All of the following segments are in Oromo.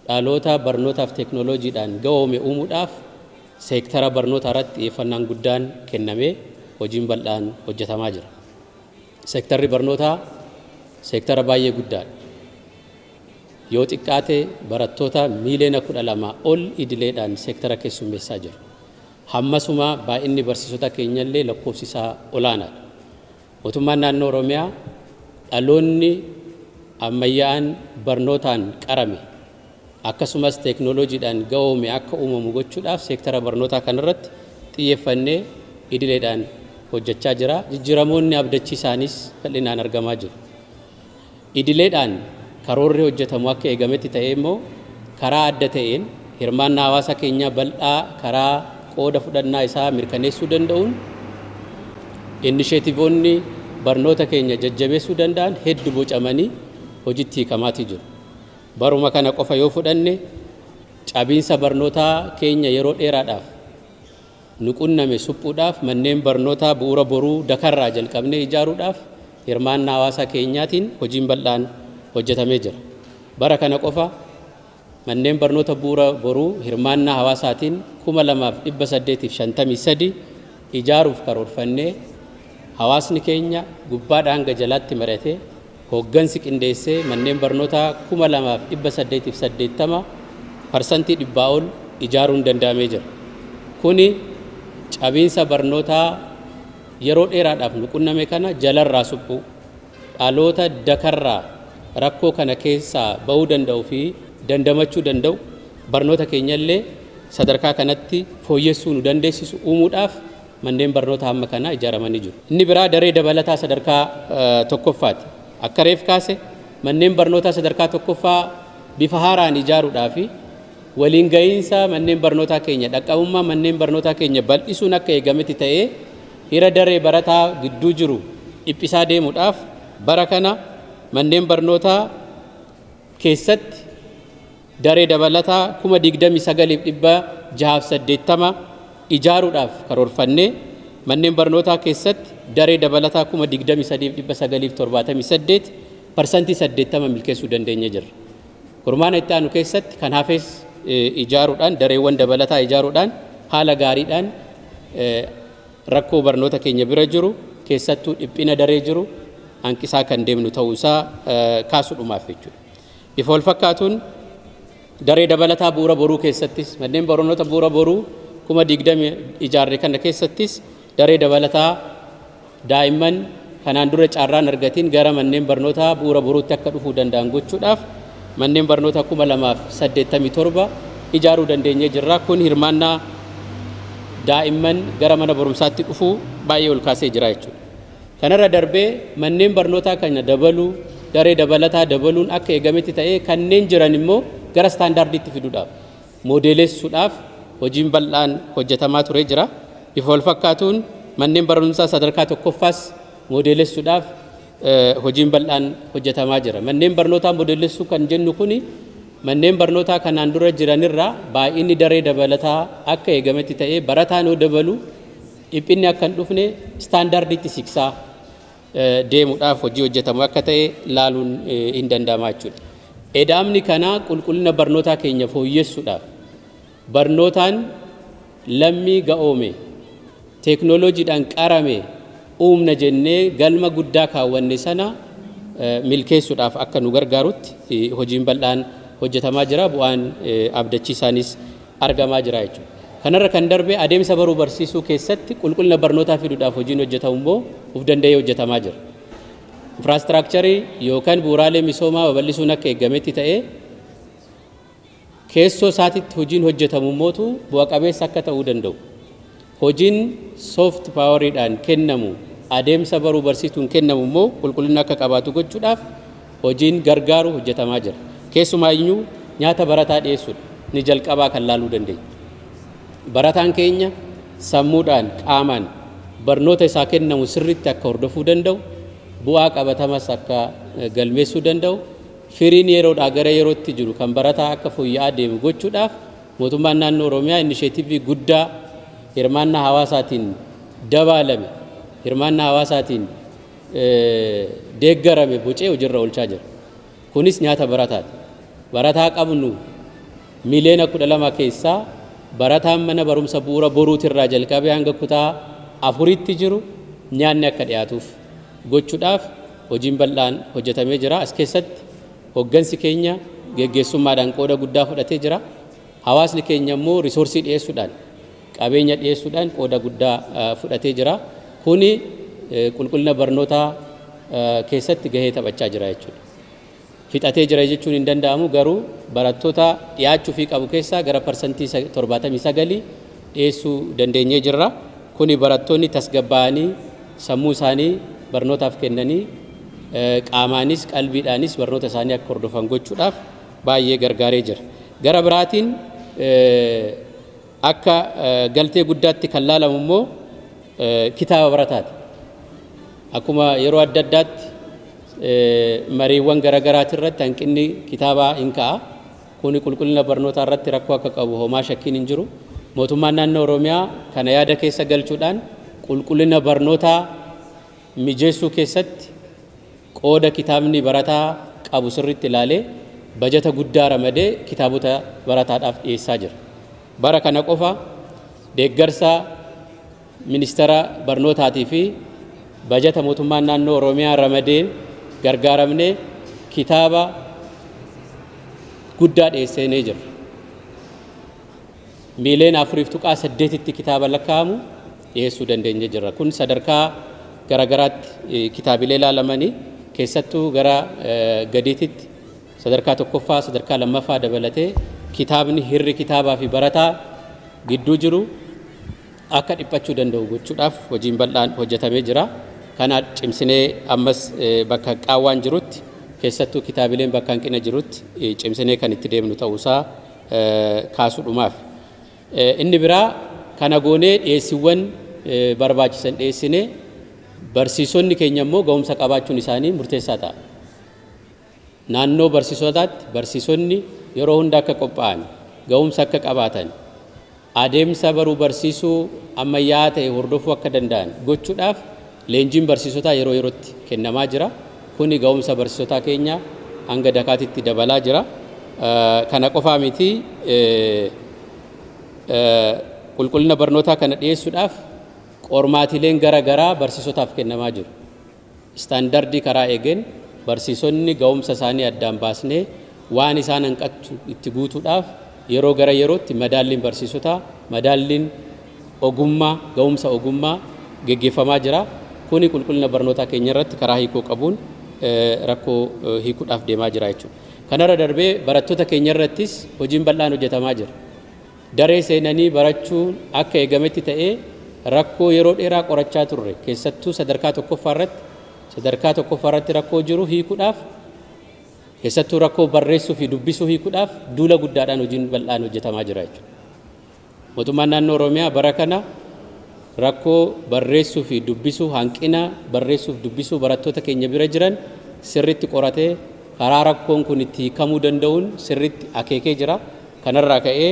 Dhaloota barnootaaf teeknooloojiidhaan gahoome uumuudhaaf seektara barnootaa irratti xiyyeeffannaan guddaan kennamee hojiin bal'aan hojjetamaa jira. Seektarri barnootaa seektara baay'ee guddaadha. Yoo xiqqaate barattoota miiliyoona 12 ol idileedhaan seektara keessummeessaa jiru. Hammasuma baay'inni barsiisota keenyallee lakkoofsi isaa olaanaadha. Mootummaan naannoo Oromiyaa dhaloonni ammayyaa'aan barnootaan qarame akkasumas teeknooloojiidhaan gahoome akka uumamu gochuudhaaf seektara barnootaa kanarratti xiyyeeffannee idileedhaan hojjechaa jira. Jijjiiramoonni abdachiisaanis bal'inaan argamaa jiru. Idileedhaan karoorri hojjetamu akka eegametti ta'ee immoo karaa adda ta'een hirmaannaa hawaasa keenyaa bal'aa karaa qooda fudhannaa isaa mirkaneessuu danda'uun innisheetivoonni barnoota keenya jajjabeessuu danda'an hedduu bocamanii hojiitti hiikamaatii jiru. Baruma kana qofa yoo fudhanne, cabiinsa barnootaa keenya yeroo dheeraadhaaf nu qunname suphuudhaaf manneen barnootaa Bu'uura Boruu dakarraa jalqabnee ijaaruudhaaf hirmaannaa hawaasa keenyaatiin hojiin bal'aan hojjetamee jira. Bara kana qofa manneen barnoota Bu'uura Boruu hirmaannaa hawaasaatiin 2,853 ijaaruuf karoorfannee hawaasni keenya gubbaadhaa hanga jalaatti mari'atee hooggansi qindeessee manneen barnootaa 2,880, parsantii dhibbaa ol, ijaaruun danda'amee jira. Kuni cabiinsa barnootaa yeroo dheeraadhaaf nu qunname kana jalarraa suphuu, dhaloota dakarraa rakkoo kana keessaa ba'uu danda'u fi dandamachuu danda'u, barnoota keenyallee sadarkaa kanatti fooyyessuu nu dandeessisu uumuudhaaf manneen barnoota hamma kanaa ijaaramanii jiru. Inni biraa daree dabalataa sadarkaa tokkoffaati. Akka reef kaase, manneen barnootaa sadarkaa tokkoffaa bifa haaraan ijaaruudhaa fi waliin gahiinsa manneen barnootaa keenya, dhaqqabummaa manneen barnootaa keenya bal'isuun akka eegametti ta'ee, hira daree barataa gidduu jiru dhiphisaa deemuudhaaf bara kana manneen barnootaa keessatti daree dabalataa 29,680 ijaaruudhaaf karoorfannee manneen barnootaa keessatti daree dabalataa 23,978, 80%, milkeessuu dandeenyee jirra. Kurmaana itti aanu keessatti kan hafes ijaaruudhaan, dareewwan dabalataa ijaaruudhaan, haala gaariidhaan rakkoo barnoota keenya bira jiru, keessattuu dhiphina daree jiru hanqisaa kan deemnu ta'uu isaa kaasuudhumaaf jechuudha. Bifa wal fakkaatuun daree dabalataa Bu'uura Boruu keessattis, manneen barnoota Bu'uura Boruu 20,000 ijaarre kana keessattis daree dabalataa daa'imman kanaan dura carraan argatiin gara manneen barnootaa Bu'uura Boruutti akka dhufuu danda'an gochuudhaaf manneen barnoota 2,087 ijaaruu dandeenyee jirra. Kun hirmaannaa daa'imman gara mana barumsaatti dhufuu baay'ee ol kaasee jira jechuudha. Kanarra darbee manneen barnootaa kana dabaluu, daree dabalataa dabaluun akka eegametti ta'ee, kanneen jiran immoo gara istaandaardiitti fiduudhaaf, moodeelessuudhaaf hojiin bal'aan hojjetamaa turee jira. Bifa wal fakkaatuun manneen barumsaa sadarkaa tokkoffaas moodeelessuudhaaf hojiin bal'aan hojjetamaa jira. Manneen barnootaa moodeelessuu kan jennu kuni manneen barnootaa kanaan dura jiranirraa baay'inni daree dabalataa akka eegametti ta'ee, barataan yoo dabalu dhiphinni akka hin dhufne istaandaardiitti siksaa deemuudhaaf hojii hojjetamu akka ta'e laaluun hin danda'ama jechuudha. Edaamni kanaa qulqullina barnootaa keenya fooyyessuudhaaf, barnootaan lammii ga'oome, teeknooloojiidhaan qarame uumna jennee galma guddaa kaawwanne sana milkeessuudhaaf akka nu gargaarutti hojiin bal'aan hojjetamaa jira. Bu'aan abdachiisaanis argamaa jira jechuudha. Kanarra kan darbe adeemsa baruu barsiisuu keessatti qulqullina barnootaa fiduudhaaf hojiin hojjetamu immoo uf danda'ee hojjetamaa jira. Infiraastiraakcharii yookaan bu'uuraalee misoomaa babal'isuun akka eegametti ta'ee, keessoo isaatitti hojiin hojjetamu immootu bu'a qabeessa akka ta'uu danda'u. Hojiin soft poweriidhaan kennamu, adeemsa baruu barsiisuun kennamu immoo qulqullina akka qabaatu gochuudhaaf hojiin gargaaru hojjetamaa jira. Keessumaayyuu nyaata barataa dhiyeessuudha. Ni jalqabaa kan laaluu dandeenya. Barataan keenya sammuudhaan, qaamaan barnoota isaa kennamu sirriitti akka hordofuu danda'u, bu'aa qabatamas akka galmeessuu danda'u, firiin yeroodhaa gara yerootti jiru kan barataa akka fooyya'aa deemu gochuudhaaf mootummaan naannoo Oromiyaa inisheetivii guddaa hirmaannaa hawaasaatiin dabaalame, hirmaannaa hawaasaatiin deeggarame bocee hojiirra oolchaa jira. Kunis nyaata barataati. Barataa qabnu Miiliyoona 12 keessaa barataan mana barumsa Bu'uura Boruutirraa jalqabee hanga kutaa afuritti jiru nyaanni akka dhiyaatuuf gochuudhaaf hojiin bal'aan hojjetamee jira. As keessatti hoggansi keenya geggeessummaadhaan qooda guddaa fudhatee jira. Hawaasni keenya immoo resource dhiyeessuudhaan, qabeenya dhiyeessuudhaan qooda guddaa fudhatee jira. Kuni qulqullina barnootaa keessatti gahee taphachaa jira jechuudha. Fixatee jira jechuun hin danda'amu, garuu barattoota dhiyaachuu fi qabu keessaa gara 79% dhiyeessuu dandeenyee jirra. Kuni barattoonni tasgabbaa'anii, sammuu isaanii barnootaaf kennanii, qaamaanis qalbiidhaanis barnoota isaanii akka hordofan gochuudhaaf baay'ee gargaaree jira. Gara biraatiin akka galtee guddaatti kan laalamu immoo kitaaba barataati. Akkuma yeroo adda addaatti mariiwwan garaagaraati irratti hanqinni kitaabaa hin ka'a. Kuni qulqullina barnootaa irratti rakkoo akka qabu homaa shakkiin hin jiru. Mootummaan naannoo Oromiyaa kana yaada keessa galchuudhaan qulqullina barnootaa mijeessuu keessatti qooda kitaabni barataa qabu sirriitti ilaalee, bajata guddaa ramadee kitaabota barataadhaaf dhiyeessaa jira. Bara kana qofa deeggarsa ministeera barnootaatii fi bajata mootummaan naannoo Oromiyaa ramadee gargaaramnee kitaaba guddaa dhiyeessinee jirra. Miiliyoona 4.8tti kitaaba lakkaa'amu dhiyeessuu dandeenye jirra. Kun sadarkaa garaagaraatti kitaabilee ilaalamanii, keessattuu gara gadiititti sadarkaa tokkoffaa, sadarkaa lammaffaa dabalatee kitaabni hirri kitaabaa fi barataa gidduu jiru akka dhiphachuu danda'u gochuudhaaf hojiin bal'aan hojjetamee jira. Kana cimsinee ammas bakka qaawwaan jirutti, keessattuu kitaabileen bakka hanqina jirutti cimsinee kan itti deemnu ta'uusaa kaasuudhumaaf. Inni biraa, kana goonee dhiyeessiiwwan barbaachisan dhiyeessinee, barsiisonni keenya immoo ga'umsa qabaachuun isaanii murteessaa ta'a. Naannoo barsiisotaatti barsiisonni yeroo hunda akka qophaa'an, ga'umsa akka qabaatan, adeemsa baruu barsiisuu ammayyaa'aa ta'e hordofuu akka danda'an gochuudhaaf leenjiin barsiisotaa yeroo yerootti kennamaa jira. Kuni ga'umsa barsiisotaa keenya hanga dakaatitti dabalaa jira. Kana qofaa miti, qulqullina barnootaa kana dhiyeessuudhaaf qormaatileen gara garaa barsiisotaaf kennamaa jiru. Istaandardii karaa eegeen barsiisonni ga'umsa isaanii addaan baasnee waan isaan hanqattu itti guutuudhaaf yeroo gara yerootti madaalliin barsiisotaa, madaalliin ogummaa, ga'umsa ogummaa geggeeffamaa jira. Kuni qulqullina barnootaa keenya irratti karaa hiikoo qabuun rakkoo hiikuudhaaf deemaa jira jechuudha. Kanarra darbee barattoota keenya irrattis hojiin bal'aan hojjetamaa jira. Daree seenanii barachuun akka eegametti ta'ee, rakkoo yeroo dheeraa qorachaa turre, keessattuu sadarkaa tokkoffaa irratti rakkoo jiru hiikuudhaaf, keessattuu rakkoo barreessuu fi dubbisuu hiikuudhaaf duula guddaadhaan hojiin bal'aan hojjetamaa jira jechuudha. Mootummaan naannoo Oromiyaa bara kana rakkoo barreessuu fi dubbisuu, hanqina barreessuu fi dubbisuu barattoota keenya bira jiran sirriitti qoratee, karaa rakkoon kun itti hiikamuu danda'uun sirriitti akeekee jira. Kanarraa ka'ee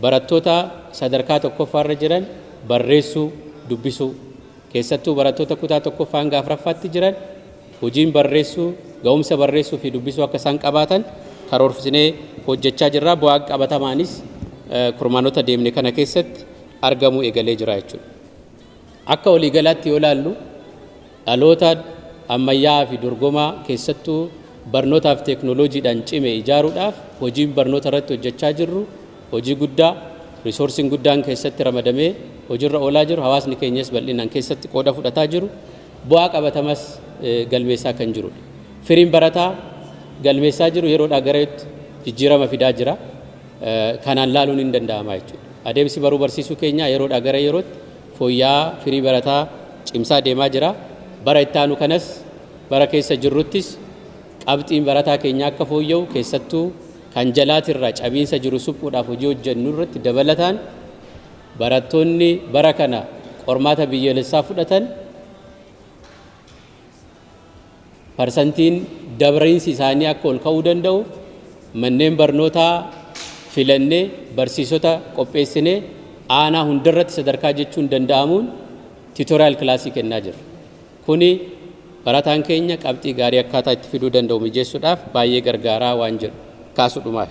barattoota sadarkaa tokkoffaarra jiran barreessuu, dubbisuu, keessattuu barattoota kutaa tokkoffaa hanga afuraffaatti jiran hojiin barreessuu, ga'umsa barreessuu fi dubbisuu akka isaan qabaatan karoorsinee hojjechaa jirra. Bu'aa qabatamaanis kurmaanota deemne kana keessatti argamuu eegalee jira jechuudha. Akka waliigalaatti yoo ilaallu, dhaloota ammayyaa'aa fi dorgomaa, keessattuu barnootaaf teeknooloojiidhaan cime ijaaruudhaaf hojiin barnoota irratti hojjechaa jirru hojii guddaa, resourceiin guddaan keessatti ramadamee hojiirra oolaa jiru, hawaasni keenyas bal'inaan keessatti qooda fudhataa jiru, bu'aa qabatamas galmeessaa kan jirudha. Firiin barataa galmeessaa jiru yeroodhaa gara yerootti jijjiirama fidaa jira. Kanaan laaluun hin danda'ama jechuudha. Adeemsi baruu barsiisuu keenyaa yeroodhaa gara yerootti fooyya'aa, firii barataa cimsaa deemaa jira. Bara itti aanu kanas, bara keessa jirruttis qabxiin barataa keenyaa akka fooyya'u, keessattuu kan jalaatirraa cabiinsa jiru suphuudhaaf hojii hojjennu irratti dabalataan, barattoonni bara kana qormaata biyyoolessaa fudhatan parsantiin dabriinsi isaanii akka ol ka'uu danda'u, manneen barnootaa filannee, barsiisota qopheessinee, aanaa hundarratti sadarkaa jechuun danda'amuun tutorial class kennaa jirra. Kuni barataan keenya qabxii gaarii akkaataa itti fiduu danda'u mijeessuudhaaf baay'ee gargaaraa waan jedhu kaasuudhumaaf.